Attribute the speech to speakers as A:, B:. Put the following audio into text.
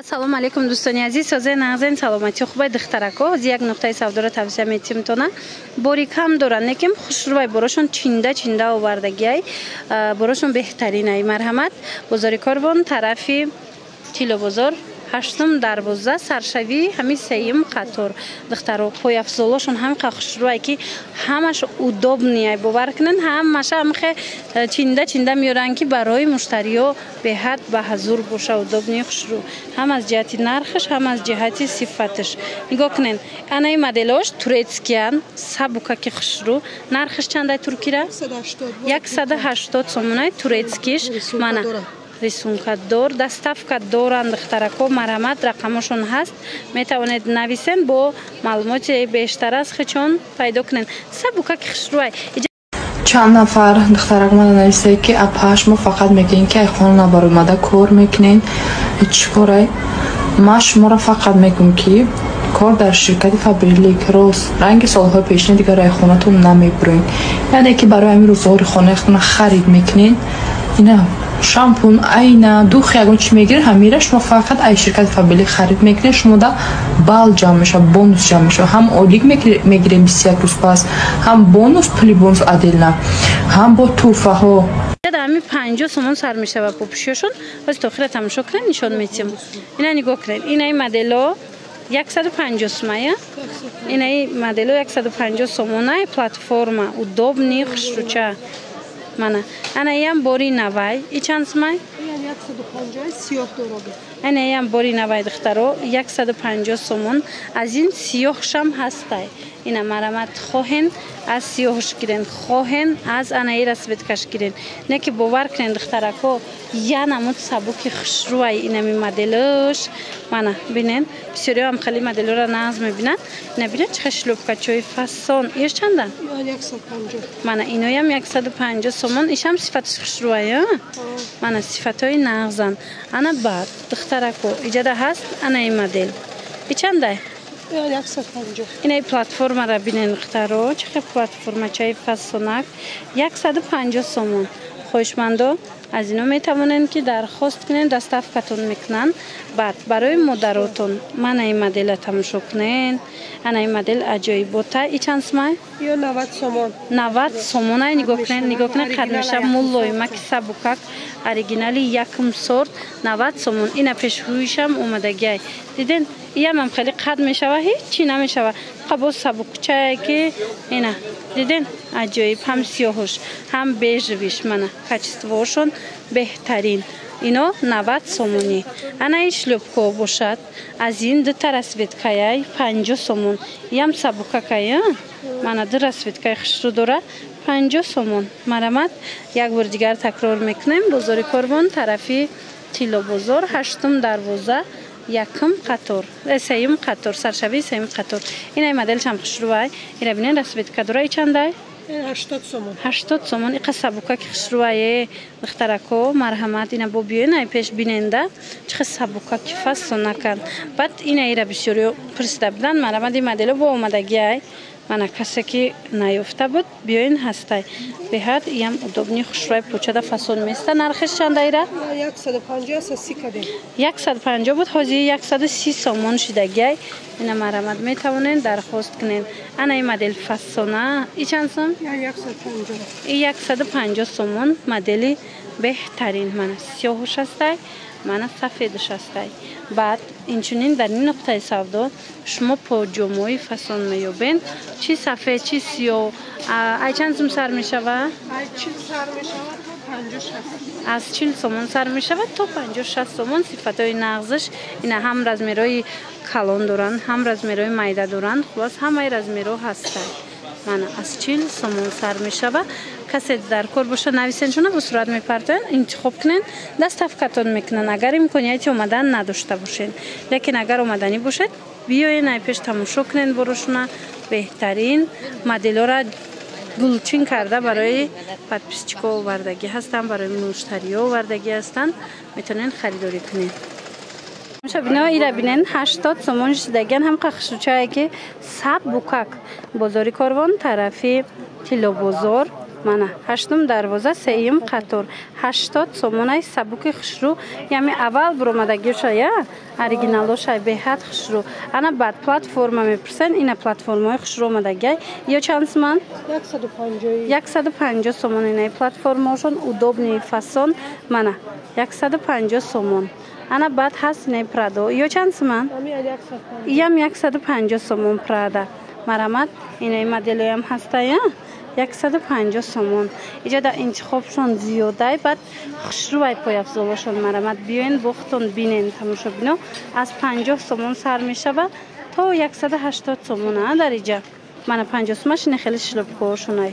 A: Ассалому алайкум, дӯстони азиз, созен, нағзен, саломатӣ хубай, духтарако. Ҳозир як нуқтаи савдоро тавсия метимтона. Бори кам доранд, лекин хушрӯвай, борошон чинда чинда овардагиай, борошон беҳтаринай. Марҳамат, бозори Корвон, тарафи Тиллобозор, ҳаштум дарвоза, саршавии ҳамин сеюм қатор. Духтаро, пойафзолошон ҳамқа хушрӯай, ки ҳамаш удобный ай, бовар кунен, ҳамаша ҳамхе чинда чинда меоранд, ки барои муштариё беҳад ба ҳазур боша, удобный, хушрӯ, ҳам аз ҷиҳати нархаш, ҳам аз ҷиҳати сифаташ. Нигоҳ кунен, анаи моделош турецкий ян, сабукаки хушрӯ. Нархаш чандай туркира? 180 сомонай турецкий ш. Мана, рисунка дор, доставка доранд, духтарако. Марҳамат, рақамошон ҳаст, метавонед нависен, бо маълумоти бештар аз хичон пайдо кунед. Сабукаки хушрӯай.
B: Чанд нафар духтарак мана нависае, ки апа, шумо фақат мегӯед, ки ай хона набаромада кор мекунед, чӣ корай? Ман шуморо фақат мегӯм, ки кор дар ширкати Фаберлик рост ранги солҳои пешини дигар ай хонатон намебуред, яъне ки барои ҳамин рӯзгори хонаи худтона харид мекунед, ина шампун, айна, духи, ягон чи мегиред, ҳамира шумо фақат ай ширкати Фаберлик харид мекунед, шумода балл ҷамъ мешавад, бонус ҷамъ мешавад. Ҳам ойлик мегирем 21 рӯз пас, ҳам бонус, пули бонус отдельно, ҳам бо тӯҳфаҳо.
A: Ҳами 50 сомон сар мешавад попушиёшон. Ҳозир то охира тамошо кунед, нишон метиҳам. Ина нигоҳ кунед, инаи модело 150 сумая, инаи модело 150 сомонай, платформа, удобный, хушрӯча. Мана, ана иам бори навай, и чанд сумай? Ана иам бори навай, духтаро, 150 сомон. Аз ин сиёҳшам ҳастай. Ина, марамат, хоҳен, аз сиёҳш гирен, хоҳен, аз анаи расцветка ш гирен. Не ки бовар кунен, духтарако, я намуд сабуки хушрӯай инами моделош. Мана, бинен, бисёриҳоам хеле моделора нағз мебинанд. Ина бинен, чӣ хел шлёпка чои фасон. Иш чанда? Мана, иноям 150 сомон. Ишам сифаташ хушрӯай. Мана, сифатҳои нағзанд. Ана баъд, духтарако, иҷада ҳаст анаи модел. И чандай? Инаи платформара бинен, духтаро, чӣ хел платформачаи фасонак, 150 сомон. Хоҳишмандо аз ино метавонед, ки дархост кунед, доставка тон мекунанд. Баъд барои модаротон мана ин модела тамошо кунед. Ана ин модел аҷоибота. И чанд сумай? 90 сомонай. Нигоҳ кунед, нигоҳ кунед, қад меша, мулоимаки, сабукак, оригинали, якум сорт, 90 сомон. Ина пешрӯишам омадагиай, диден, иямам хеле қад мешава, ҳеҷ чӣ намешава, қабо сабукчае, ки ина диден, аҷоиб, ҳам сиёҳуш, ҳам бежевый ш. Мана, качество шон беҳтарин. Ино 90 сомонӣ. Ана ин шлёпка о бошад, аз ин дута расцветка яй, 50 сомон. Ям сабукакая. Мана, ду расцветка и хушрӯ дора, 50 сомон. Марамат, як бор дигар такрор мекунем: бозори Корвон, тарафи Тиллобозор, ҳаштум дарвоза, якум қатор, сеюм қатор, саршавии сеюм қатор. Инаи моделшам хушрӯвай. Ира бинен, расцветка дора. И чандай?
C: 80 сомон.
A: 80 сомон. Иқа сабукаки хушрӯвае, духтарако, марҳамат, ина бо биёен, ай пеш биненда, чӣ хел сабукаки фасонаканд. Баъд ина ира бисёриё пурсида буданд. Марҳамат, ин модело бо омадагиай. Мана, касе ки наёфта буд, биёин, ҳастай. Беҳад иям удобный, хушрӯай, почада фасон места. Нархаш чандаира? 150 буд, ҳозир 130 сомон шидагиай. Ина, марҳамат, метавонед дархост кунед. Ана ин модел фасона, и чанд сом? И 150 сомон, модели беҳтарин. Мана, сиёҳуш ҳастай, мана, сафедуш ҳастай. Баъд инчунин дар ин нуқтаи савдо шумо поҷомои фасон меёбед, чӣ сафед, чӣ сиёҳ. Ай чанд сум сар мешава? Аз 40 сомон сар мешавад то 50-60 сомон. Сифатҳои нағзаш ина, ҳам размерҳои калон доранд, ҳам размерҳои майда доранд, хулос, ҳамаи размерҳо ҳастанд. Мана, аз 40 сомон сар мешава. Касе дар кор боша, нависеншона, бо сурат мепартоянд, интихоб кунед, доставка тон мекунанд, агар имконияти омадан надошта бошед. Лекин агар омаданӣ бошед, биёен, ай пеш тамошо кунед борошуна. Беҳтарин моделҳоро гулчин карда барои подписчик о овардагӣ ҳастанд, барои муштариҳо овардагӣ ҳастанд, метавонед харидорӣ кунед. Бино, ира бинен, 80 сомон шидагиан, ҳам қахшучае, ки сабукак. Бозори Корвон, тарафи Тиллобозор. Мана ҳаштум дарвоза, сеюм қатор, 80 сомонай. Сабуки хушрӯ, ями аввал буромадагиша, я оригиналошай, беҳад хушрӯ. Ана баъд платформа мепурсен, ина платформаҳои хушрӯ омадагиай. Ё чанд суман? 150 сомон. Инаи платформаошон удобный фасон, мана 150 сомон. Ана баъд ҳаст инаи Прадо. Ё чанд суман? Иям 150 сомон Прада. Марамат, инаи моделоям ҳастая, 150 сомон. Иҷа дар интихобшон зиёдай, баъд хушрӯвай пойафзолошон. Марамат, биёен, бохтон бинен, тамошобино. Аз 50 сомон сар мешавад то 180 сомон. А дар иҷа мана 50 сомаш ина хеле шлёпкаҳошонай.